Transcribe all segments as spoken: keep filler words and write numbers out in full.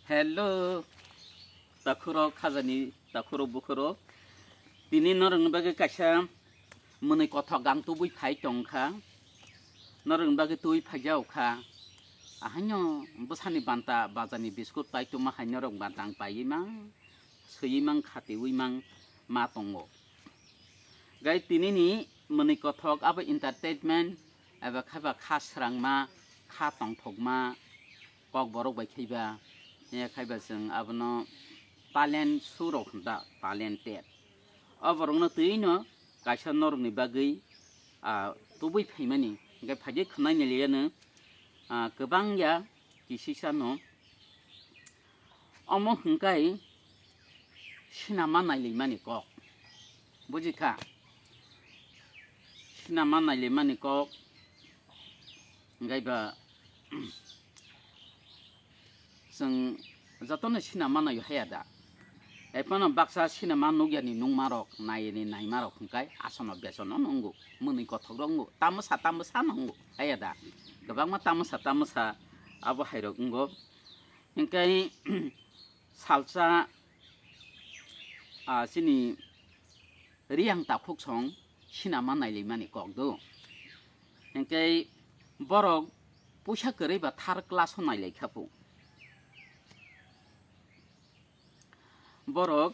Hello, takhurok khajani, takhurok bukhurok. Tini norokni bagwi kaisa mwnwi kothok ang tubui phai tongkha. Norokni bagwi tubui phaijao kha. Ahaino bwsani banta bazarni biskut pai tongma hai norok banta ang paiwi mang, swiwi mang, khatiwi mang ma tongo. Gai tinini mwnwi kothok abo entertainment eba khaiba kha srangma, kha tongthokma, Kokborok bai khaiba, ya khaiba chwng abono talent show rok hwn ta, talented. O borokno twino kaisa norokni bagwi, ah, tubui phaimani, hwnkhe phaikhe khwnai nai liyano, ah, kwbang ya kisisa no. Omo hwnkhe sinama nailaimani kok. Buji kha? Sinama nailaimani kok. Hwnkhe ba chwng jotono sinama naio haya da. Ephano baksa sinama nukyani nungmarok, naiyani naimarok hwnkhe asono besono nungo, mwnwi kothok rok wngo, tamsa tamsa no wngo haya da. Kwbangma tamsa tamsa abo hairok wngo. Hwnkhe salsa, ah, chini Riyang takhuk song sinama nailaimani kok do. Hwnkhe borok puisa kwrwi ba third class o nailai kha phu. Borok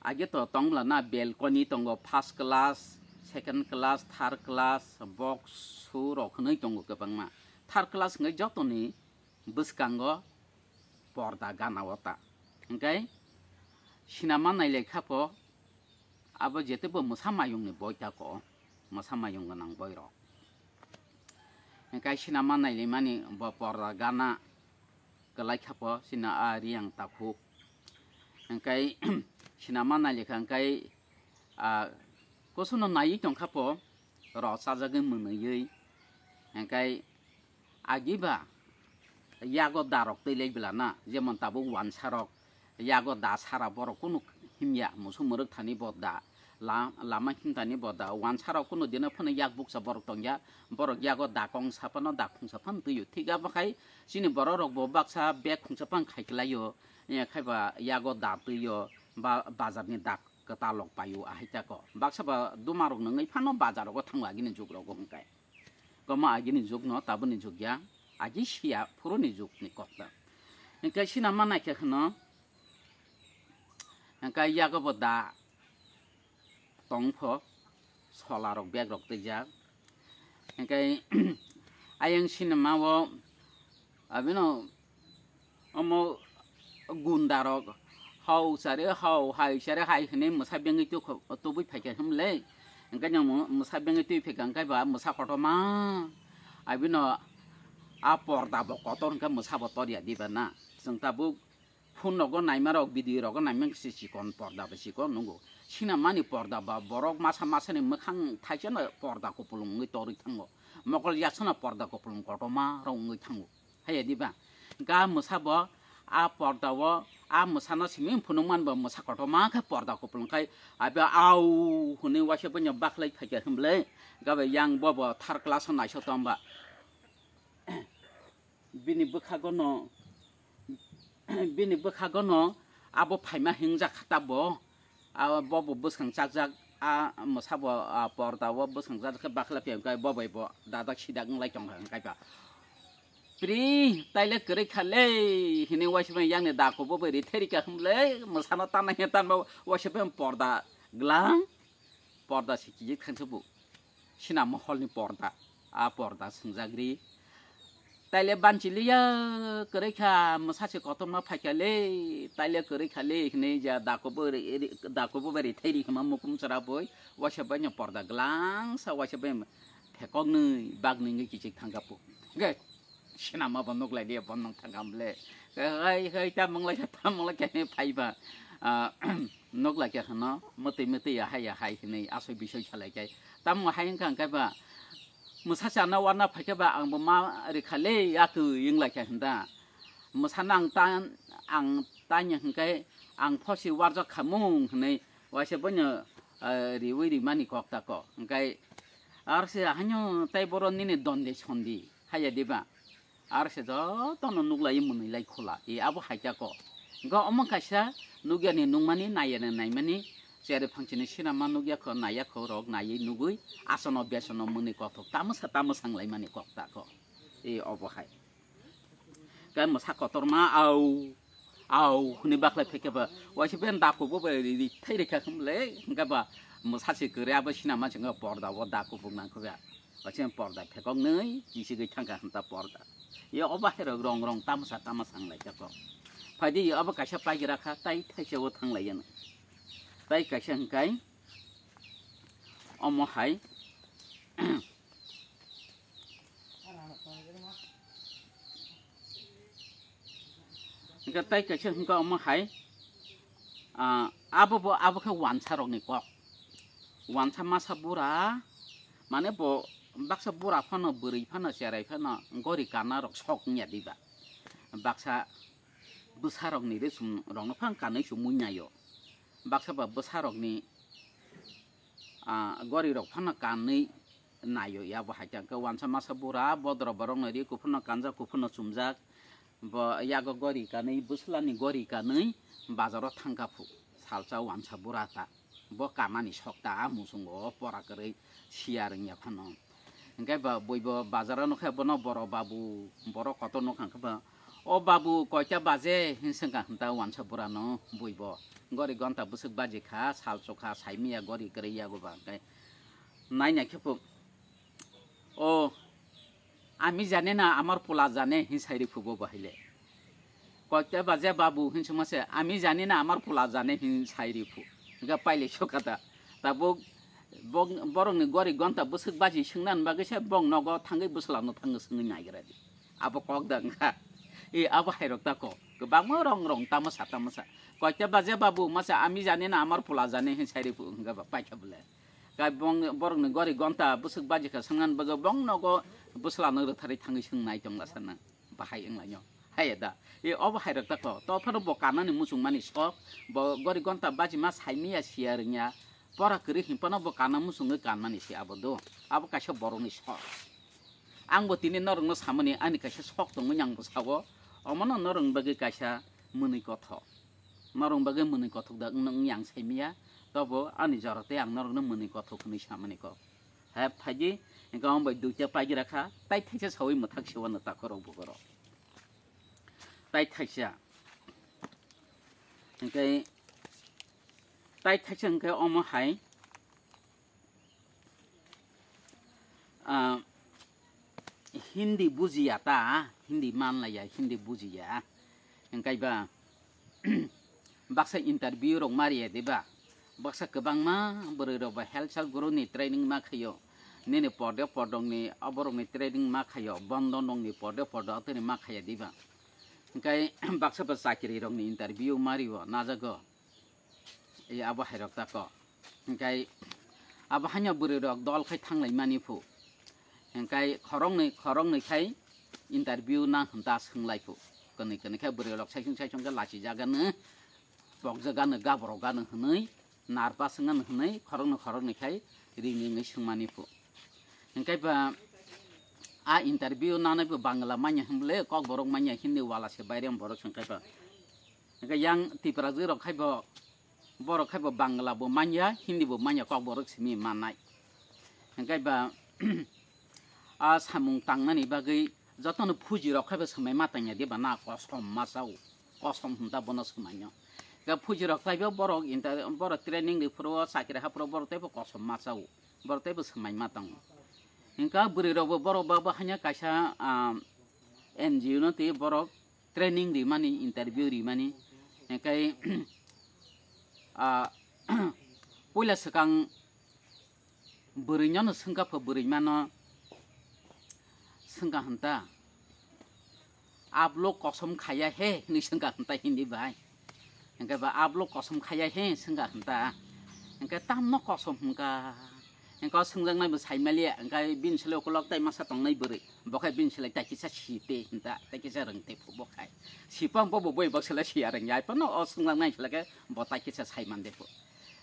age to tong bwla na balcony tongo, first class, second class, third class, box show rok hwnwi tongo kwbangma. Third class hwnkhe jotoni bwskango porda gana o ta. Hwnkhe sinama nailai kha pho, abo jete bo mwsa mayungni boi tako, mwsa mayung gwnang boirok. Hwnkhe sinama nailaimani bo porda gana kwlai kha pho, sina a Riyang takhuk. Hwnkhe sinama nailai kha hwnkhe, ah, kosono naiwi tong kha pho, rw chajagwi mwnwiwi. Hwnkhe agiba yago darok twi lai bwla na, jemon tabuk wansarok yago da sara borok kunu himya, musu mwrwk thani bo da, la-, lama himtani bo da, wansarok kunu dino phano yak bukcha borok tongya, borok yago da kongsa phano da khungsa phano twiyo. Thik abo khai chini borok rok bo baksa bag khungsa phano khai kwlaio, eh, khaiba yago da twiyo, ba-, bazarni da kwtal rok paio ahai tako. Baksa ba duma rok nungwi phano bazar rogo thango agini jug rogo hwnkhe. Kwma agini jug no tabukni jug ya, agi siya phuruni jug ni kok ta. Hwnkhe sinama naikhe kheno, hwnkhe yago bo da tong pho, sola rok bag rok twijak. Hwnkhe ayang sinama o abino omo gunda rok hau sari hau hai sari hai hwnwi mwsa bengwi tukho-, tubui phaikha hwnle. Hwnkhe no mo-, mwsa bengwi twi phaikha hwnkhe ba mwsa kotorma. Abino a porda bo kotor hwnkhe mwsa bo torya diba na. Chwng tabuk phone rogo naima rok, video rogo naima se chikon porda bo chikon nungo. Sinamani porda ba borok masa masani mwkhang thaisano porda kupulung wngwi torwi thango. Mokol yaksano porda kupulung kotorma rok wngwi thango. Haiya diba? Ga mwsa bo a porda o, a mwsano simi phunukman bo mwsa kotorma khe porda kupulung khai, abo au hwnwi waisa bwino bakhlai phaikha hwnle, gabai yang bo bo third class o naisok tong ba. Bini bwkhago no, bini bwkhago no abo phaima hingjak kha ta bo. Abo bo bwskang chakjak, a mwsa bo, a porda o bwskang chakjak khe bakhlai phaikha hwnkhe bo bai bo dadak sidak wnglai tongkha hwnkhe ba. Pri, taile kwrwi kha le, hwnwi waisa bai yakni da kubu bai rithai rikha hwnle, mwsano tanai tanba waisa bai porda glang, porda se kijik thangsa bu. Sinama hall ni porda, a porda swngjak ri. Taile banchi liya kwrwi kha, mwsa se kotorma phaikha le, taile kwrwi kha le, hwnwi ja da kubu ri, ri, da kubu bai rithai ri hwnma mukum chwra bui, waisa bai no porda glang sa, waisa bai thekok nwi bak nwi wngwi kichik thangkha pu. Ge, sinama bo nuk lai liya, bo nung thangkha mle. Hai, hai, ta mung lai kha, ta mung lai kha, phai ba. Ah, nuk lai kha hwno, mwtwi, mwtwi, ya hai, ya hai, hwnwi asoi bisoi sa lai kha. Tamo hai wngkha, wngkha ba, mwsa chana warna phai kha ba, ang bo ma rikha le, ya kwrwi wng lai kha hwnda. Mwsano ang ta, ang tanya hwnkhe, ang phosi warjak kha mung hwnwi, waisa boino, ah, riwi rimani kok ta kok. Hwnkhe, ar se haino tai boro nini donde sondi, haiya diba? Aro se jotono nuklai mwnwi lai khula. E abo hai ta ko. Hwnkhe omo kaisa nukyani nukmani, naiyani naimani, cheri phangsini sinama nukya kho, naiya kho, rok naiwi nugwi asono besono mwnwi kothok tamo sa tamo sanglaimani kok ta ko. E obo hai. Khe mwsa kotorma au, au hwnwi bakhlai phaikhe ba, waisa ben dakubo bai ri, ri, thai rikha khum le, hwnkhe ba mwsa se kwrwi abo sinama se wngkha porda o dakubuk nang khe ba. Waisa porda phekok nwi kisigwi thangkha hwnta porda. Ye obo hai rok rong rong tamsa tama sanglai kha kok. Phaidi ye obo kaisa paigra kha, tai thaisa o thanglai ya nw. Tai kaisa hwnkhe omo hai. Hwnkhe tai kaisa hwnkha omo hai, ah, abo bo, abo khe wansa rokni kok. Wansa masa bura, mane bo baksa bura phano, bwrwi phano, cherai phano gori kana rok sok wngya diba. Baksa bwsa rokni resum rokno phano kanwi chumui naio. Baksa ba bwsa rokni, ah, gori rok phano kanwi naio ya bo hai khe wansa masa bura bodro borok no ri kuphurno kanjak kuphurno chumjak bo yago gori kanwi bwslani gori kanwi bazaro thangkha phu salsa wansa bura ta bo kanani sokta a muchungo pora kwrwi siya rwngya phano hwnkhe ba bui bo bazaro nukhe bono boro babu boro kotor nukha khe ba o babu koita baje hin swngkha hwnta wansa bura no bui bo gori gonta bwswk baji kha sal chukha saimiya gori kwrwi yago ba hwnkhe Naina khe phu, "O, ami jane na, amar pola jane," hin sai ri phu bo bahai le. Koita baje babu hin suma se, "Ami jane na, amar pola jane," hin sai ri phu. Ga paile sokata. Tabuk bong-, borokni gori gonta bwswk baji swngna bagwi se bong nogo thangwi bwsla no thangwi swngwi naigra di. Abo kok da wngkha. E abo hai rok ta kok. Kwbangma rong rong tamo sa tamo sa. Koita baje babu masa, "Ami jane na, amar pola jane," hin sai ri phu wngkha ba paikha bole. Kai bong-, borokni gori gonta bwswk baji kha swngna bagwi bong nogo bwsla no rwtharwi thangwi swng nai tong la sana bahai wng laino. Hai da. E obo hai rok ta kho. To phano bo kanani muchung mani sok. Bo gori gonta baji ma sai miya siya rwngya. Pora kwrwi hin phano bo kana muchungwi kan mani se abo do. Abo kaisa borokni sok. Ang bo tini norok no samani ani kaisa sok tongwi ang bo sao. Omono norok bagwi kaisa mwnwi kothok. Norok bagwi mwnwi kothok da wng, wng yang sai miya, tobo ani jora tei ang norokno mwnwi kothok hwnwi samani kok. He phaidi, hwnkhe omo bai duita paigra kha, tai thaisa saui mwthak se uanw takhorok bukhorok. Tai thaisa. Hwnkhe, tai thaisa hwnkhe omo hai, Ah, Hindi bujiya ta, Hindi manlaiya, Hindi bujiya. Hwnkhe ba, baksa interview rok mariya diba? Baksa kwbangma bwrwi rok ba health guru ni training ma khaio. Nini pordo pordong ni oborok ni training ma khaio. Bondo nong ni pordo pordo atwini ma khaiya diba? Hwnkhe baksa ba chakri rok ni interview mario najago. E abo hai rok tako. Hwnkhe abo haino bwrwi rok dol khai thanglai mani phu. Hwnkhe khoroknwi, khoroknwi khai interview na hwnta swng lai phu. Kwnwi kwnwi khai bwrwi rok saichung saichung khe lachi jagano, pokjagano, gaborok gano hwnwi, nervous wngano hwnwi khoroknwi khoroknwi khai ringwi wngwi swng mani phu. Hwnkhe ba a interview nanai bo Bangla manya hwnle, Kokborok manya, Hindi wala se bairem borok se hwnkhe ba. Hwnkhe yang Tiprajwk rok khai bo, borok khai bo Bangla bo manya, Hindi bo manya, Kokborok simi mannai. Hwnkhe ba a samung tangnani bagwi jotono phuji rok khai bo swmai ma tangya diba na kosom ma chao, kosom hwnta bono swmaino. Hwnkhe phuji rok khai bo borok inter-, borok training ri phuru o chakri ha phuru borok tei bo kosom ma chao. Borok teibo swmai ma tongo. Hwnkhe bwrwi rokbo borok ba bo haino kaisa, ah, N G O no twi borok training rimani, interview rimani. Hwnkhe, ah, puila swkang bwrwino no swngkha pho bwrwi mano swngkha hwnta. Ablo kosom khaya he hinwi swngkha hwnta Hindi bai. Hwnkhe ba ablo kosom khaya he swngkha hwnta. Hwnkhe tamno kosom hwnkha. Hwnkhe o swngjaknai bo saimaliya, hwnkhe bini salo ukulok tai masa tongnai bwrwi. Bo khai bini salo tai kisa si te hwnta, tai kisa rwng te phu bo khai. Sipang bo bo boi bok salo siya rwngya, phano o swngjaknai salo khe bo tai kisa sai man de phu.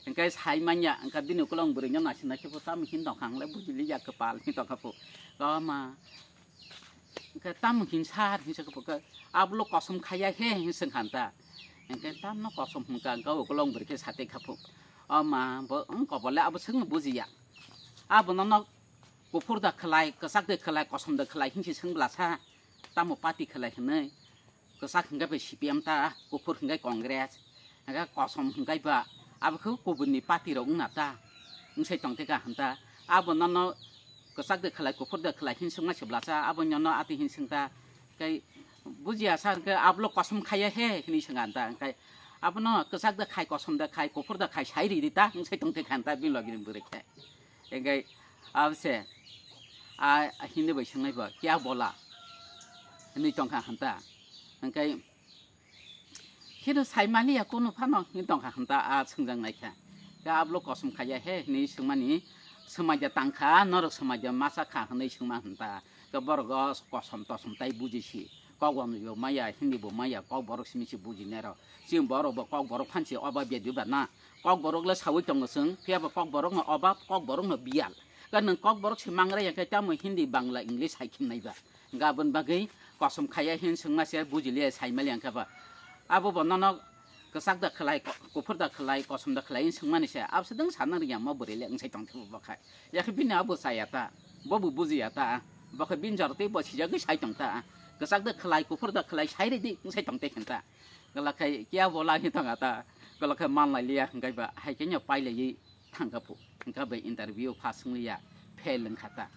Hwnkhe sai manya, hwnkhe bini ukulok bwrwino naising naising phu, tamo hin tongkha, ang le bujili ya kwpal hin tongkha phu. Koma. Hwnkhe tamo hinsa hinsa khe phuka, abo lo kosom khaiya he hin swng kha ta. Hwnkhe tamno kosom hwnkha hwnkhe ukulok bwrwi khe satai kha phu. O ma bo wng kobole abo swngno bujiya. Abo nono kuphur da khlai, kwchak de khlai, kosom de khlai hinsi swng bwlasa. Tamo party khlai hwnwi. Kwchak hwnkhe bai C P M ta, kuphur hwnkhe Congress, hwnkhe kosom hwnkhe ba, abo khe kubunni party rok wngna ta, wngsai tongteka hwnta, abo nono kwchak de khlai, kuphur de khlai hin swngma se bwlasa, abo nono ati hin swngta, tei bujiya sa hwnkhe abo lo kosom khaiya he hinwi swngha hwnta, hwnkhe abono kwchak de khai, kosom de khai, kuphur de khai sai ridi ta, wngsai tongteka hwnta bini logi ni bwrwi khe. Hwnkhe abo se, a Hindi bai swngnai bo, "Kya bola?" hinwi tongkha hwnta, hwnkhe Kheno sai maliya kunu phano hin tongkha hwnta a swngjak naikha. Khe ablo kosom khaiya he hinwi swngmani swmaija tangkha, norok swmaija masa kha hinwi swngma hwnta. Khe borok o kosom tosom tai bujisi. Kok bo maya, Hindi bo maya, kok borok simi se bujinai rok. Chini borok bo kok borok phansi obab ya diba na. Kok borok le sawi tongo chwng, phiya bo kok borok no obab, kok borok no biyal. Khe nwng kok borok se mangra ya khe tamo Hindi, Bangla, English hai khim nai ba. Hwnkhe aboni bagwi kosom khaiya hin swngma se bujiliya sai maliya hwnkhe ba. Abo bo nono kwchak da khlai, ko-, kuphur da khlai, kosom da khlai hin swngmani se. Abo se dwng sana rwya mo bwrwi le wngsai tong thwibo bo khai. Yakhe bini abo chaya ta, bo bo bujiya ta. Bo khe bini jora tei bo sijagwi sai tong ta. Kwchak da khlai, kuphur da khlai, sai ridi wngsai tong te khen ta. Kwlak khai kiya bo la hin tong ta. Kwlak khai man lai liya hwnkhe ba hai khe no pai laiwi thangkha phu, hwnkha bai interview pass wngya, fail wngkha ta.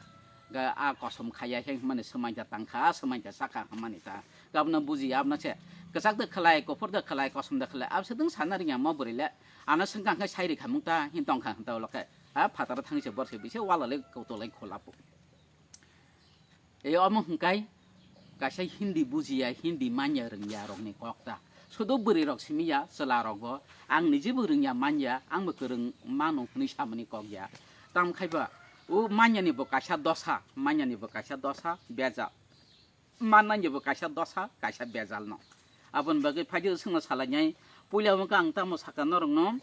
Ga a kosom khaiya khe hwnmani swmaija tangkha, swmaija sakha hwnmani ta. Gabno bujiya abno se kwchak de khlai, kuphur de khlai, kosom de khlai, abse dwng sana rwngya mo bwrwi le. Ano swngkha hwnkhe sai rikha mung ta, hin tongkha hwn ta ulo khe. Ha phataro thangwi se borse bise wala le kotolai khola phu. E omo hwnkhe kaisa Hindi bujiya, Hindi manya rwngya rokni kok ta. Sudu bwrwi rok simi ya, chwla rok bo, "Ang niji bo rwngya manya, ang bo kwrwng mano," hwnwi samani kok ya. Tamo khai ba, o manya ni bo kaisa dosa, manya ni bo kaisa dosa, bejal. Manna ni bo kaisa dosa, kaisa bejal no. Aboni bagwi phaidi swngno salainai, puila o wngkha ang tamo sakha norokno,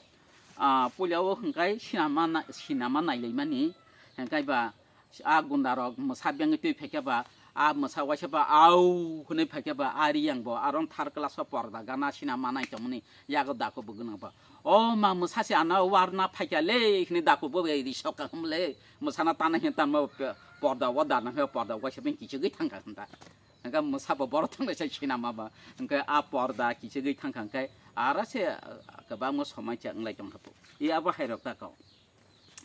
ah, puila o hwnkhe sinama na-, sinama nailaimani, hwnkhe ba, a gunda rok mwsa bengwi twi phaikhe ba, a mwsa waisa ba au hwnwi phaikhe ba, a riyang bo aro third class o porda gana sina manai tongmani yago daku bo gwnang ba. O ma mwsa se ano warna phaikha le hwnwi daku bo bai ri sok ka hum le. Mwsana tana hin tanma pe-, porda o dana he porda waisa beng kichigwi thangkha hwnta. Hwnkhe mwsa bo borok thangnaisa sinama ba. Hwnkhe a porda kichigwi thangkha hwnkhe aro se, ah, kwbangma somai cha wnglai tongkha. I abo hai rok ta kok.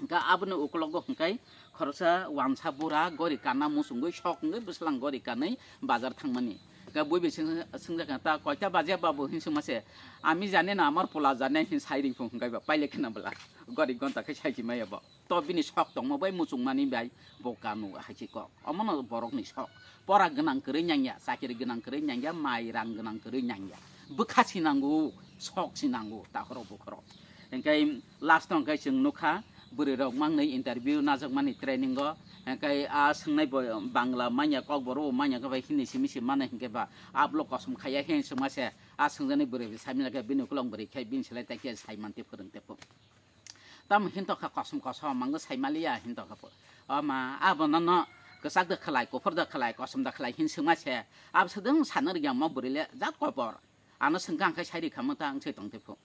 Hwnkhe aboni ukologo hwnkhe khoroksa wansa bura gori kana muchungwi sok wngwi bwswlang gori kanwi bazar thangmani. Hwnkhe bui bai swng-, swngjak kha, "Ta koita baje babu?" hin swngma se, "Ami jane na, amar pola jane," hin sai ringphung hwnkhe ba paile khna bwla gori gonta khe sai si maya bo. To bini sok tongma bai muchungmani bai bo kanu hai se kok. Omono borokni sok. Pora gwnang kwrwi nangya, chakiri gwnang kwrwi nangya, mai rang gwnang kwrwi nangya. Bwkha sinango, sok sinango, takhorok bukhorok. Hwnkhe last o hwnkhe chwng nukha, bwrwi rok mangnwi interview najakmani training o. Hwnkhe a swngnai bo Bangla manya, Kokborok bo manya, khe bai Hindi simi se mano hwnkhe ba ablo kosom khaiya he swngma se. A swngjani bwrwi bo saimanya khe bini ukulok bwrwi khe bini slai tai khe sai mante phwrwng te phung. Tamo hin tokha kosom kosom mango sai maliya hin tokha po. O ma, abo nono kwchak da khlai, kuphur da khlai, kosom da khlai hin swngma se. Abo se dwng sana rwgya mo bwrwi le jat kobor. Ano swngkha ang khe sai rikha mo ta ang se tong te phu.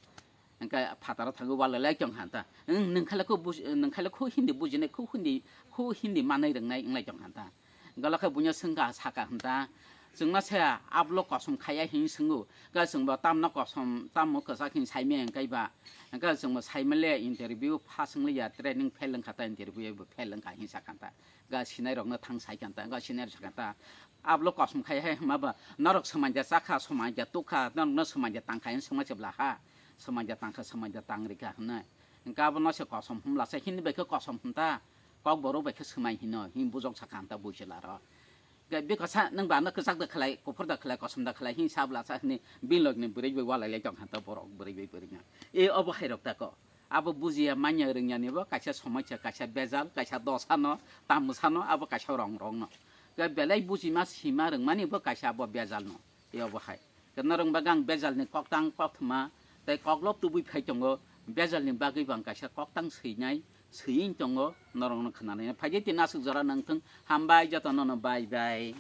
Hwnkhe phataro thangwi wala lai tong han ta. Nwng, nwng khala khu buj-, nwng khala khu Hindi bujinai, khu Hindi, khu Hindi manai rwngnai wnglai tong han ta. Galo khe buino swngkha saka hwn ta, "Chwngno se ablo kosom khaiya," hin swngo. Khe chwngbo tamno kosom, tammo kwchak hin saimaya hwnkhe ba. Hwnkhe chwngbo saimale interview pass wngliya, training fail wngkha ta, interview bo fail wngkha hin sakha ta. Ga sinai rokno thang saikha ta, ga sinai rok sakha ta, "Ablo kosom khaiya hai hwnma ba norok swmaija chakha, swmaija tukha, norokno swmaija tangkha," hin swngma se bwla ha. "Swmaija tangkha, swmaija tangrikha," hwnwi. Hwnkhe abono se kosom hwnla se, hini bai khe kosom hwn ta. Kokborok bai khe swmai hino, hin bujok sakha hwn ta buisela rok. Ge-, bikasa nwng ba ano kwchak da khlai, kuphur da khlai, kosom da khlai, hin sabla sa hini bini logni bwrwi bai walai lai tong kha ta borok bwrwi bai bwrwi na. E obo hai rok ta ko. Abo bujiya manya rwngya ni bo kaisa somosa, kaisa bejal, kaisa dosa no, tamsa no, abo kaisa rong rong no. Ge belai bujima sima rwngmani bo kaisa abo bejal no. E obo hai. Khe norok bagwi ang bejalni koktang kokthoma tei koklob tubui phai tongo, bejalni bagwi bo ang kaisa koktang swinai, swiwi tongo, norokno khwnanai. Phaidi tini aswk jora nang thung, hambai jotono no, bye bye.